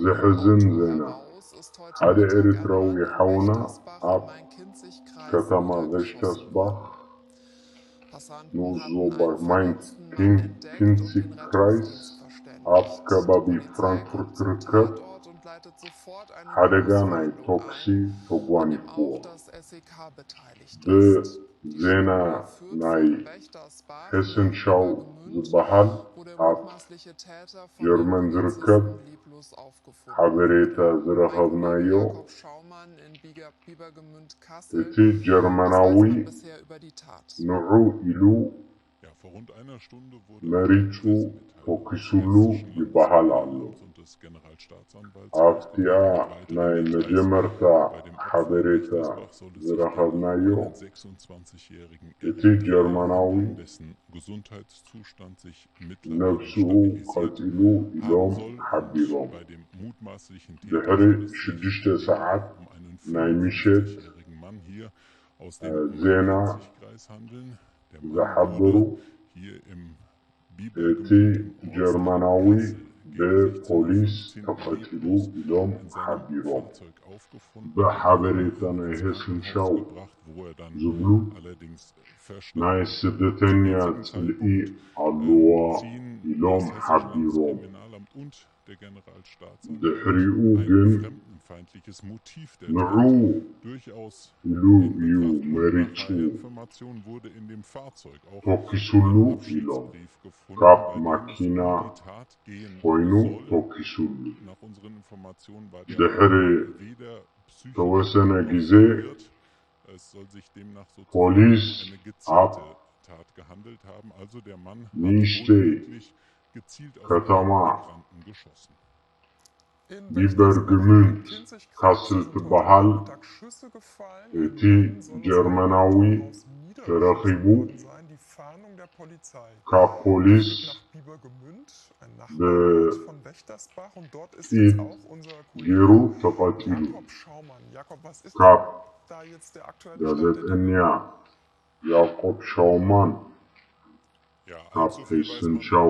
ዘሕዝን ዜና። ሓደ ኤርትራዊ ሓውና ኣብ ከተማ ቬሽተስባኽ ንኡስ ዞባ ማይን ኪንሲክራይስ ኣብ ከባቢ ፍራንክፉርት ትርከብ ሓደጋ ናይ ቶክሲ ተጓኒፍዎ። ብዜና ናይ ሄሰንሻው ዝበሃል ኣብ ጀርመን ዝርከብ ሓበሬታ ዝረኸብናዮ፣ እቲ ጀርመናዊ ንዑ ኢሉ መሪጹ ተኩሱሉ ይበሃል ኣሎ። ኣብቲኣ ናይ መጀመርታ ሓበሬታ ዝረኸብናዮ፣ እቲ ጀርመናዊ ነብስኡ ቀጺሉ ኢሎም ሓቢሮም። ድሕሪ ሽዱሽተ ሰዓት ናይ ምሸት ዜና ዝሓበሩ፣ እቲ ጀርመናዊ ብፖሊስ ተቐቲሉ ኢሎም ሓቢሮም። ብሓበሬታ ናይ ሄሰንሻው ዝብሉ፣ ናይ ስደተኛ ጽልኢ ኣለዋ ኢሎም ሓቢሮም። ድሕሪኡ ግን ንዑ ኢሉ እዩ መሪጹ ተኩሱሉ ኢሎም። ካብ ማኪና ኮይኑ ተኩሱሉ። ድሕሪ ዝተወሰነ ግዜ ፖሊስ ኣብ ንእሽተይ ከተማ ቢበርግምንት ካስል ትበሃል፣ እቲ ጀርመናዊ ተረኺቡ። ካብ ፖሊስ ብጥይት ገይሩ ተቐቲሉ። ካብ ጋዜጠኛ ያዕቆብ ሻውማን ካብ ሄሰንሻው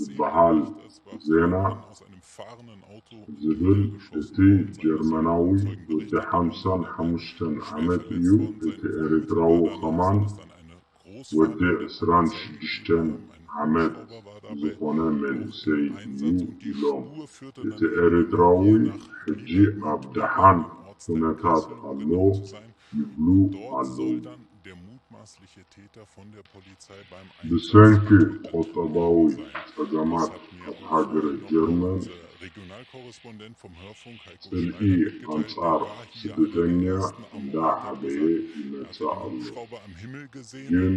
ዝበሃል ዜና ዝብል፣ እቲ ጀርመናዊ ወዲ ሓምሳን ሓሙሽተን ዓመት እዩ። እቲ ኤርትራዊ ከማን ወዲ ዕስራን ሽዱሽተን ዓመት ዝኾነ መንእሰይ እዩ ኢሎም። እቲ ኤርትራዊ ሕጂ ኣብ ደሓን ኩነታት ኣሎ ይብሉ ኣለዉ። ብሰንኪ ቁጠባዊ ጸገማት ኣብ ሃገረ ጀርመን ጽልኢ ኣንጻር ስደተኛ እንዳዓበየ ይመጽእ ኣሎ። ግን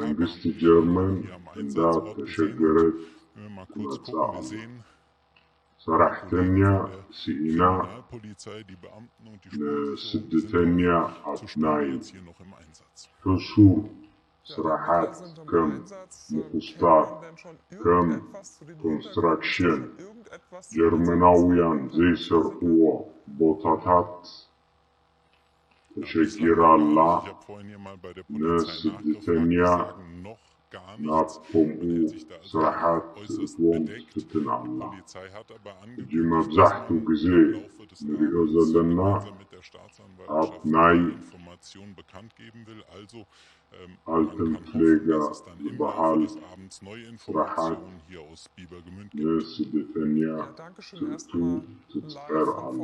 መንግስቲ ጀርመን እንዳተሸገረት ትመጽእ ኣላ። ሰራሕተኛ ስኢና ንስደተኛ ኣብ ናይ ሕሱር ስራሓት ከም ምኹስታር፣ ከም ኮንስትራክሽን፣ ጀርመናውያን ዘይሰርሕዎ ቦታታት ተሸጊራ ኣላ። ንስደተኛ ናብ ከምኡ ስራሓት ትእትዎም ትፍትን ኣላ። ሕጂ መብዛሕትኡ ግዜ ንሪኦ ዘለና ኣብ ናይ ኣልተንፍሌጋ ዝበሃል ስራሓት ንስደተኛ ትእቱ ትጽዕር ኣላ።